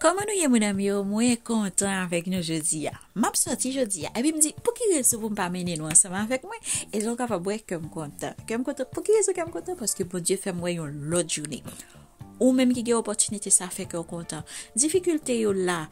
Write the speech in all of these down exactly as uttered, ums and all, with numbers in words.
Kòman nou ye, medam yo? Mwen kontan avèk nou jodi a. M ap sòti jodi a, epi m di, pou ki rezon pou m pa mennen nou ansanm avèk mwen? E jan w kapab wè, kè m kontan. Kè m kontan. Pou ki rezon kè m kontan? Paske Bondye fè m wè yon lòt jounen. Ou menm ki gen opòtinite sa, fè kè w kontan. Difikilte yo la,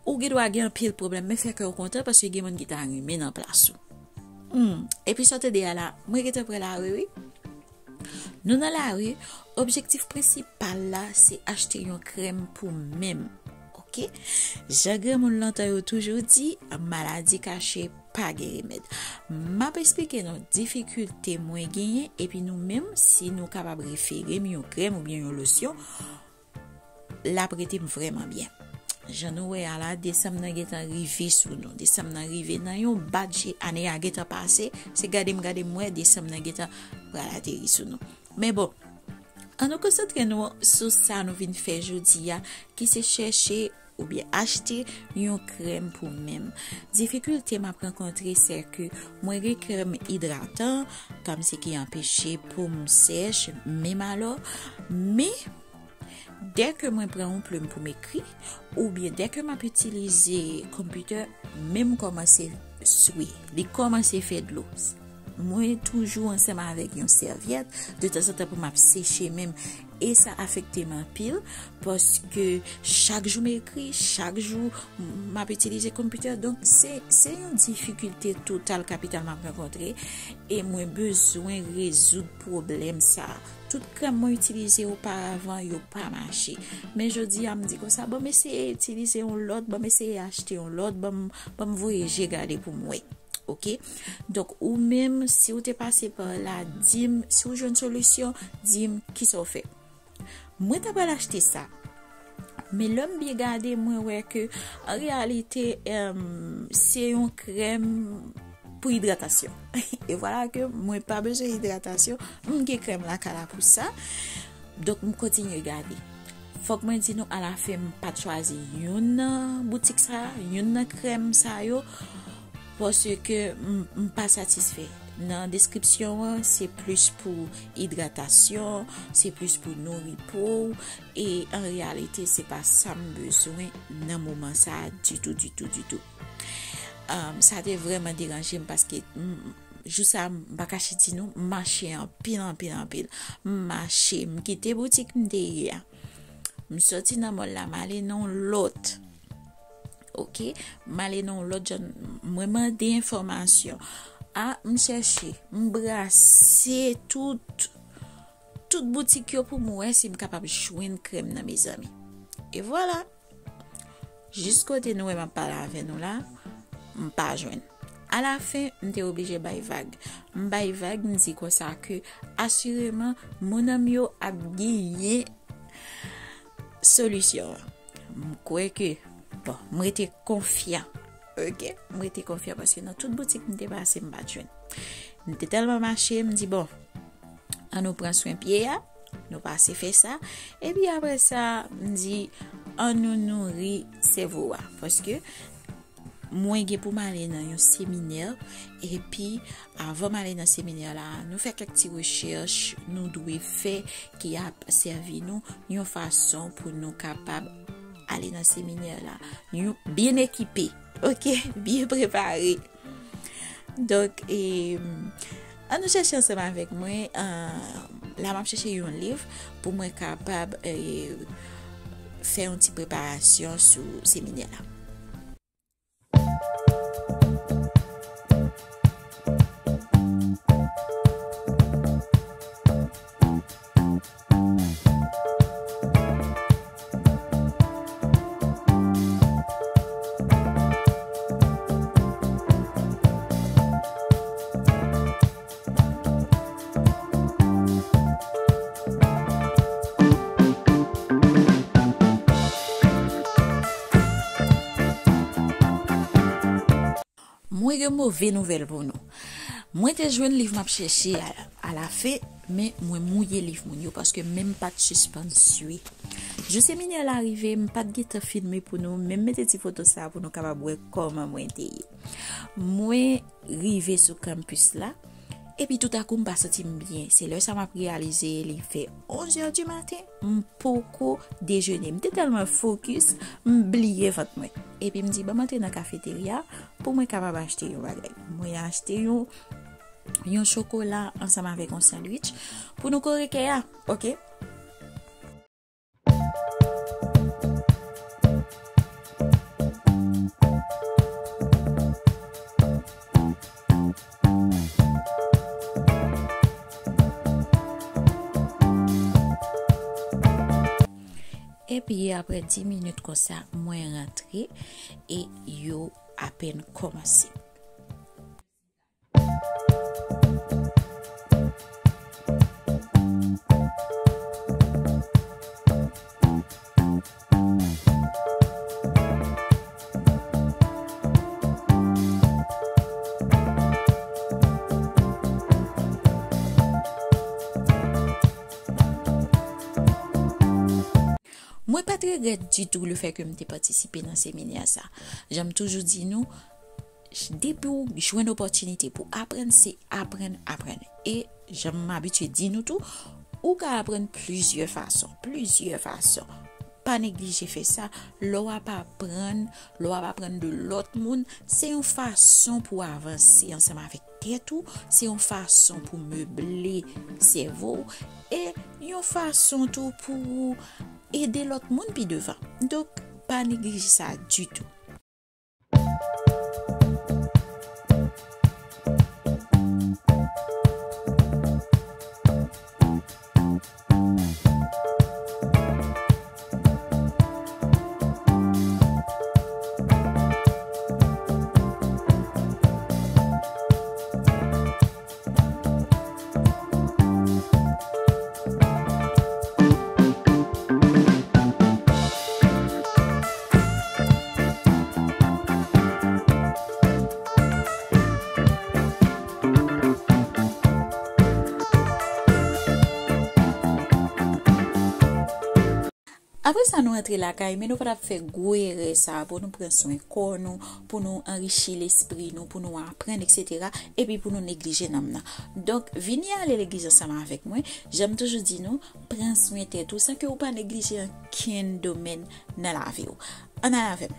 ou gen dwa gen anpil pwoblèm, men fè kè w kontan, paske gen moun ki ta renmen nan plas ou. Hmm. Epi sa w tande a la, mwen gentan pran lari, wi. Nou nan lari, objektif prensipal la, se achte yon krèm pou men m. Oke? Jan granmoun lontan yo toujou di, maladi kache pa gen remèd. M ap esplike nou difikilte mwen genyen, epi nou menm, si nou kapab refere m yon krèm oubyen yon losyon, l ap rete m vrèman byen. Jan nou wè a la, desanm nan gentan rive sou nou. Desanm nan rive nan yon batch, ane a gentan pase. Se gade m gade m wè, desanm nan gentan pral ateri sou nou. Men bon, ann nou konsantre nou sou sa nou vin fè jodi a, ki se chèche oubyen achte yon krèm pou men m. Difikilte m ap rankontre, se ke mwen gen krèm idratan, kòmsi ki anpeche po m sèch, menm alò, men dè ke mwen pran yon plim pou m ekri, oubyen dè ke m ap itilize konpitè, men m kòmanse swe, li kòmanse fè dlo. Mwen toujou ansanm avèk yon sèvyèt, de tanzantan pou m ap seche men m. E sa afekte m anpil, paske chak jou m ekri, chak jou m ap itilize konpitè. Donk, se, se yon difikilte total kapital m ap rankontre. E mwen bezwen rezoud pwoblèm sa. Tout krèm mwen itilize oparavan, yo pa mache. Men jodi a, m di konsa, ban m eseye itilize yon lòt, ban m eseye achte yon lòt, ban m, ban m voye je gade pou m wè. Oke? Donk, ou menm, si w te pase pa la, di m, si w jwenn solisyon, di m kisa w fè. Mwen ta pral achte sa. Men lè m byen gade, mwen wè ke, an reyalite, em, se yon krèm pou idratasyon. E vwala ke mwen pa bezwen idratasyon, m gen krèm lakay la pou sa. Donk, m kontinye gade. Fòk mwen di nou, alafen, m pa t chwazi youn nan boutik sa, youn nan krèm sa yo, paske m, m pa satisfè. Nan deskripsyon an, se plis pou idratasyon, se plis pou nouri po w, e an reyalite, se pa sa m bezwen nan moman sa a ditou, ditou, ditou. Um, sa te vrèman deranje m paske, mm, jou sa a, m pa kache di nou, m mache anpil, anpil, anpil. M mache, m kite boutik m te ye a. M sòti nan mòl la, m ale nan yon lòt. Oke? M ale nan yon lòt, jan mwen mande enfòmasyon. A, m chèche, m brase tout, tout boutik yo pou m wè si m kapab jwenn krèm nan, mezanmi. E vwala. Jis kote nou wè m ap pale avè nou la, m pa jwenn. Alafen, m te oblije bay vag. M bay vag, m di konsa ke asireman, moun an m yo ap genyen solisyon an. M kwè ke, bon, m rete konfyan. Oke? M rete konfyan paske nan tout boutik m te pase, m pa t jwenn. M te tèlman mache, m di, bon, ann nou pran swen pye a, nou pase fè sa. Epi apre sa, m di, ann nou nouri sèvo a. Paske mwen gen pou m ale nan yon seminè, epi avan m ale nan seminè la, nou fè kèk ti rechèch, nou dwe fè ki ap sèvi nou yon fason pou nou kapab ale nan seminè la. Yon byen ekipe, oke? Byen prepare. Donk, e, ann nou chèche ansanm avèk mwen, e, la m ap chèche yon liv pou mwen kapab, e, fè yon ti preparasyon sou seminè la. Mwen gen move nouvèl pou nou. Mwen te jwenn liv m ap chèche a, alafen, men mwen mouye liv moun yo paske men m pa t sispann swe. Jou seminè la rive, m pa t gentan filme pou nou, men m mete ti foto sa pou nou kapab wè kòman mwen te ye. Mwen rive sou kanpis la, Epi toutakou m pa santi m byen. Se lè sa m ap reyalize li fè onz è di maten, m poko dejene. M te tèlman fokis, m bliye vant mwen. Epi m di, "Ban m antre nan kafeterya pou mwen kapab achte yon bagay." Mwen achte yon, yon chokola ansanm avèk yon sandwich pou nou kore kè a, oke? Epi, apre dis minit konsa, mwen rantre e yo apèn kòmanse. Mwen pa t regrèt ditou lefètke m te patisipe nan seminè sa. Jan m toujou di nou, depi w jwenn opòtinite pou aprann, se aprann, aprann. E jan m abitye di nou tou, ou ka aprann plizyè fason, plizyè fason. Pa neglije fè sa. Lè w ap aprann, lè w ap aprann de lòt moun, se yon fason pou w avanse ansanm avèk tèt ou, se yon fason pou meble sèvo w, e yon fason tou pou ede lòt moun pi devan. Donk, pa neglije sa ditou. Apre sa, nou rantre lakay, men nou pa t ap fè gwo erè sa a pou nou pran swen kò nou, pou nou anrichi lespri nou, pou nou aprann, etsetera, epi pou nou neglije nanm nan. Donk, vini ale legliz ansanm avèk mwen. Jan m toujou di nou, pran swen tèt ou san ke ou pa neglije okenn domèn nan lavi w. Ann ale avè m.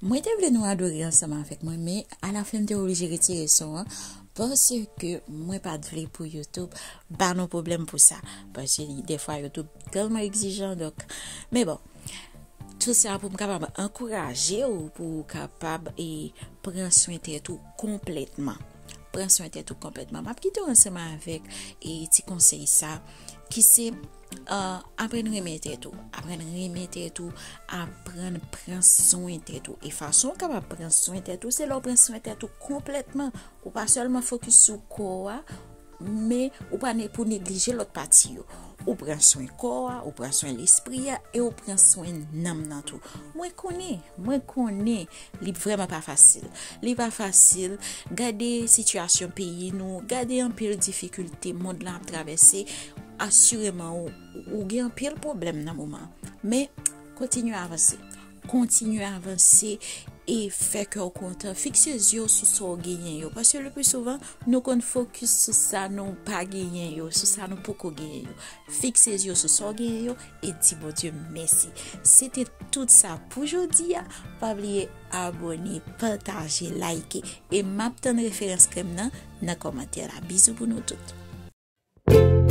Mwen te vle nou adore ansanm avèk mwen, men alafen m te oblije retire son an, paske mwen pa t vle pou YouTube ba nou pwoblèm pou sa. Paske li, defwa, YouTube tèlman egzijan, donk, men bon, tout sa pou m kapab ankouraje w, pou w kapab, e, pran swen tèt ou konplètman. Pran swen tèt ou konplètman. M ap kite w ansanm avèk, e, ti konsèy sa, ki se, e, aprann renmen tèt ou. Aprann renmen tèt ou, aprann pran swen tèt ou. E fason w kapab pran swen tèt ou, se lè w pran swen tèt ou konplètman. Ou pa sèlman fokis sou kò a, men ou pa ne-, pou neglije lòt pati yo. Ou pran swen kò a, ou pran swen lespri a, e ou pran swen nanm nan tou. Mwen konnen, mwen konnen, li vrèman pa fasil. Li pa fasil. Gade sitiyasyon peyi nou, gade anpil difikilte mond lan ap travèse. Asireman, ou, ou gen anpil pwoblèm nan moman. Men, kontinye avanse. Kontinye avanse e fè kè w kontan. Fikse zye w sou sa w genyen yo. Paske le pli souvan, nou konn fokis sou sa nou pa genyen yo, sou sa nou poko genyen yo. Fikse zye w sou sa w genyen yo e di Bondye mèsi. Se te tout sa pou jodi a. Pa bliye abòne, pataje, like. E m ap tann referans krèm nan nan kòmantè la. Bizou pou nou tout.